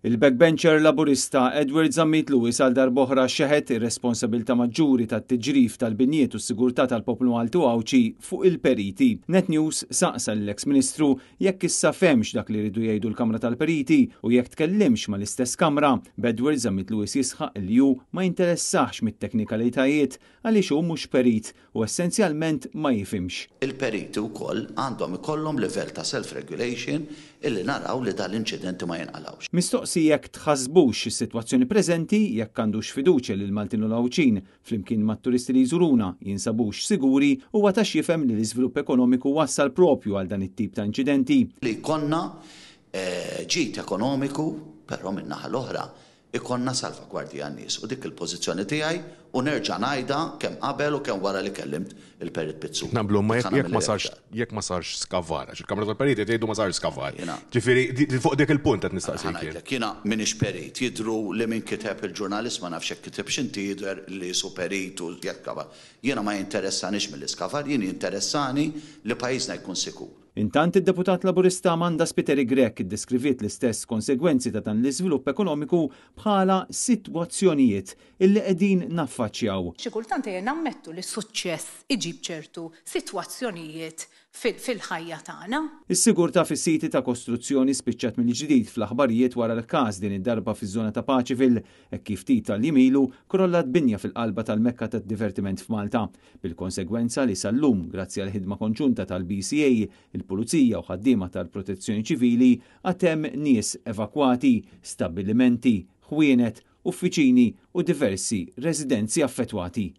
Il-backbencher Laburista Edward Zammit Lewis għal darb'oħra xeħet ir-responsabilità maġġuri tat-tiġrif tal-binjiet u s-sigurtà tal-poplu Malti u Għawdxi fuq il-periti. Net News saqsa lill-eks Ministru jekk issa fehmx dak li riedu jgħidu l-Kamra tal-Periti u jekk tkellimx mal-istess Kamra, b'Edward Zammit Lewis jisħaq li hu ma jinteressahx mit-teknikalitajiet għaliex hu mhux perit u essenzjalment ma jifhimx. Il-periti wkoll għandhom ikollhom livell ta' self-regulation illi naraw li dal-inċidenti ma jinqalgħux. Mistoqsi jekk tħassbux is-sitwazzjoni preżenti, jekk għandux fiduċja li l-Maltin u l-Għawdxin, flimkien mat-turisti li jżuruna, jinsabux siguri, huwa ta x'jifhem li l-iżvilupp ekonomiku wassal propju għal dan it-tip ta' inċidenti. Li jkollna ġid ekonomiku, però min-naħa l-oħra ikollna salvagwardji għan-nies u dik il-pożizzjoni tiegħi u nerġa' ngħidha kemm qabel u kemm wara li kellimt il-Perit Pizzuto. Naqblu, imma jekk ma sarx jekk ma sarx skavar, għax il-Kamra tal-Periti qed jgħidu ma sarx skavar. Ġifieri fuq dik il-punt qed nistaqsik jien. Ħa ngħidlek, jiena m'iniex perit, jidhru li min kiteb il-ġurnalist ma nafx jekk kitibx inti jidher li qisu perit u jekk jiena ma jinteressanix mill-iskavar, jien jinteressani li pajjiżna jkun sikur. Intant id-Deputat Laburista Amanda Spiteri Grech iddeskriviet l-istess konsegwenzi ta' dan l-iżvilupp ekonomiku bħala sitwazzjonijiet illi qegħdin naffaċċjaw. Xi kultant ejja nammettu li suċċess iġib ċertu sitwazzjonijiet fil-ħajja tagħna. Is-sigurtà fis-siti ta' kostruzzjoni spiċċat mill-ġdid fl-aħbarijiet wara l-każ din id-darba fiż-żona ta' Paceville hekk kif ftit tal-jiem ilu krollat binja fil-qalba tal-mekka tad-divertiment f'Malta. Bil-konsegwenza li sal-lum, grazzi għall-ħidma konġunta tal-BCA, il-Pulizija u ħaddiema tal-Protezzjoni Ċivili, għad hemm nies evakwati, stabbilimenti, ħwienet, uffiċini u diversi residenzi affettwati.